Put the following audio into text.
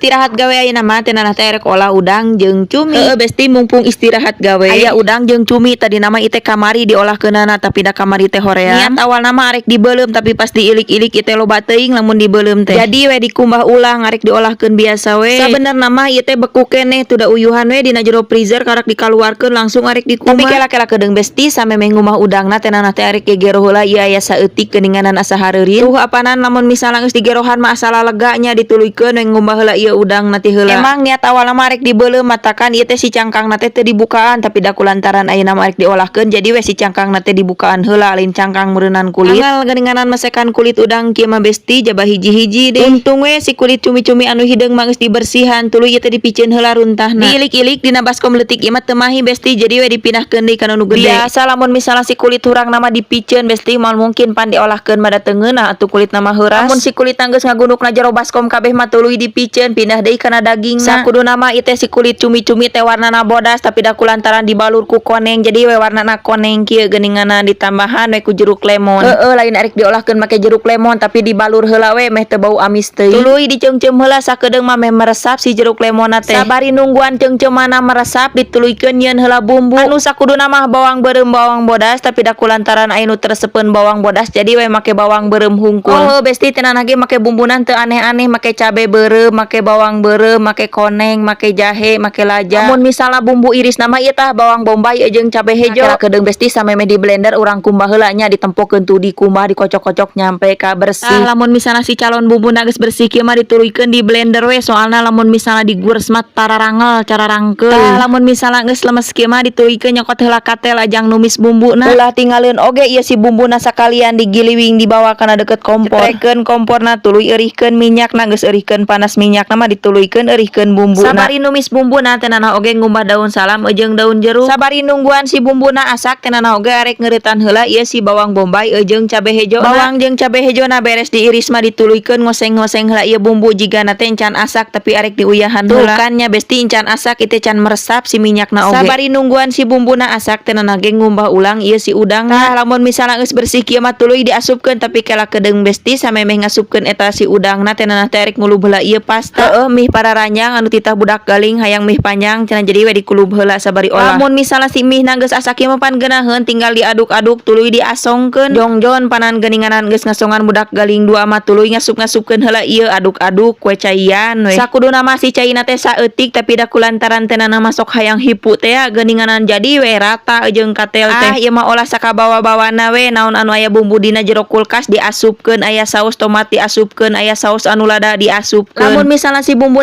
Istirahat gawe ayeuna mah teh teh erek olah udang jeung cumi. Heeh besti, mumpung istirahat gawe. Aya udang jeung cumi, tadi nama ieu teh kamari diolahkeunana, tapi da kamari teh hoream. Niat awalna mah arek dibeuleum, tapi pas diilik-ilik ieu teh loba teuing lamun dibeuleum teh. Jadi we dikumbah ulang, arek diolahkeun biasa we. Sabenerna mah ieu teh beku keneh, tuh da uyuhan we dina jero freezer, karak dikaluarkeun langsung arek dikumbah. Tapi kela-kela kedeung besti, samemeh ngumbah udangna teh teh arek gegero heula, ieu aya saeutik geuninganan asa hareurin. Tuh apanan lamun misalnya geus digerohan mah asa lega nya, dituluykeun we ngumbah heula ieu udang nanti heula. Emang niat awalna mah arek dibeuleum, matakan ieu teh si cangkangna teh teu dibukaan, tapi da kulantaran ayeuna mah arek diolahkeun, jadi we si cangkangna teh dibukaan heula, lain cangkang meureunnan kulit. Angel geuninganan mesekan kulit udang kieu mah besti, jaba hiji-hiji deh. Untung we si kulit cumi-cumi anu hideung mah geus dibersihan, tuluy ieu teh dipiceun heula runtahna. Diilik-ilik dina baskom leutik ieu mah teu mahi besti, jadi we dipindahkeun deui kana nu gede. Biasa lamun misalnya si kulit hurang na mah dipiceun besti, moal mungkin pan diolahkeun mah da teu ngeunah atuh kulit na mah heuras. Lamun si kulit geus ngagundukna jero baskom kabeh mah tuluy dipiceun, pindah deui kana dagingna. Sakuduna mah ieu teh si kulit cumi-cumi teh warnana bodas, tapi da kulantaran dibalur ku koneng, jadi we warnana koneng kieu geuninganna, ditambahan we ku jeruk lemon. Heeh, lain arek diolahkeun make jeruk lemon, tapi dibalur heula we meh teu bau amis teuing. Tuluy diceungceum heula sakedeung mah meh meresap si jeruk lemonna teh. Sabari nungguan ceungceumana meresap, dituluykeun nyieun heula bumbu. Anu sakuduna mah bawang beureum, bawang bodas, tapi da kulantaran aya nu teu resepeun bawang bodas, jadi we make bawang beureum hungkul. Oh besti, tenan ge make bumbunan teu aneh-aneh, make cabe beureum, make bawang beureum, make koneng, make jahe, make laja. Lamun misalna bumbu iris nama ieu tah bawang bombay jeung cabe hejo. Nah, kedeung besti, samemeh di blender urang kumbah heula nya, ditempokeun tu dikumbah, dikocok-kocok nyampe ka bersih. Tah, lamun misalna si calon bumbuna geus bersih kieu mah dituluykeun di blender we, soalna lamun misalna digures mah tararangel, cararangkeul. Tah, lamun misalna geus lemes kieu mah dituluykeun nyokot heula katel ajang numis bumbuna. Ulah tinggaleun oge ieu si bumbuna sakalian digiliwing, dibawa kana deket kompor. Cetrekeun komporna, tuluy eurihkeun minyakna. Geus eurihkeun panas minyakna mah, dituluykeun eurihkeun bumbuna. Sabari numis bumbuna teh nana oge ngumbah daun salam jeung daun jeruk. Sabari nungguan si bumbuna asak teh nana oge arek ngeuretan heula ieu si bawang bombay jeung cabe hejo. Bawang jeung cabe hejona beres diiris mah dituluykeun ngoseng-ngoseng heula ieu bumbu, jigana teh encan asak tapi arek diuyahan heula. Tuh kan nya besti, encan asak ieu teh can meresap si minyakna oge. Sabari nungguan si bumbuna asak teh nana ge ngumbah ulang ieu si udang. Tah, lamun misalna geus bersih kieu mah tuluy diasupkeun, tapi kela kedeung besti, samemeh ngasupkeun eta si udangna teh nana teh arek ngulub heula ieu pasta. Heeh, mih pararanjang anu titah budak galing hayang mih panjang cenah, jadi we dikulub heula sabari olah. Lamun misalna si mih geus asak ieu mah pan geunaheun, tinggal diaduk-aduk tuluy diasongkeun. Jongjon panan geuninganan geus ngasongan budak galing dua mah tuluy ngasup-ngasupkeun heula ieu, aduk-aduk kue caian we. Sakuduna mah si caina teh saeutik, tapi da kulantaran teh nana masok hayang hipu teh geuninganan, jadi we rata jeung katel teh. Ah, ieu mah olah sakabawa-bawana we, naon anu aya bumbu dina jero kulkas diasupkeun, aya saus tomat diasupkeun, aya saus anu lada diasupkeun. Lamun misalna si bumbu